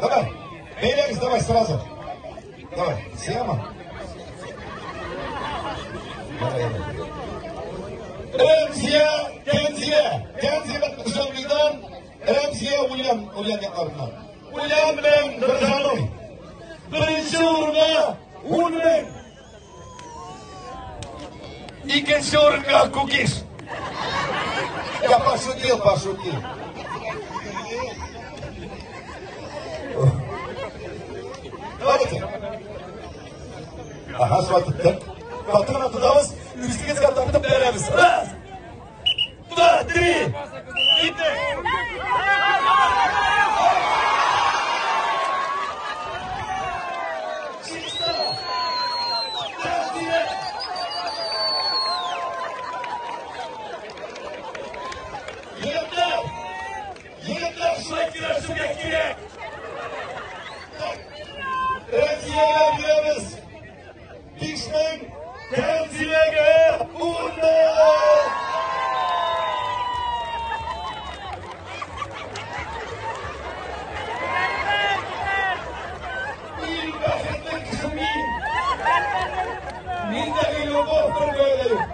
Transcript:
Давай. Бәйләгез, давай сразу. Давай, сиңамы? Давай, давай. Рәмзия, Кәнзия, Кәнзия Җанлыйдан, Рәмзия Ульян, Ульян якларыннан. Ульян белән Бирҗаный. Беренче урынга 10 мең. Икенче урынга Кукиш. Я пошутил, пошутил. Давайте. Ага, шулай тоттык. Каты гына тотабыз, үзегезгә тартып бәрәбез. Раз, два, три. Киттек. Чиста. Тәртибе. Егетләр, егетләр, шулай көрәшергә кирәк. Рәмзиягә бирәбез. 5000, Тәнзиләгә 10 мең. Иң бәхетле кеше мин. Миндәге любовь бер дә юк.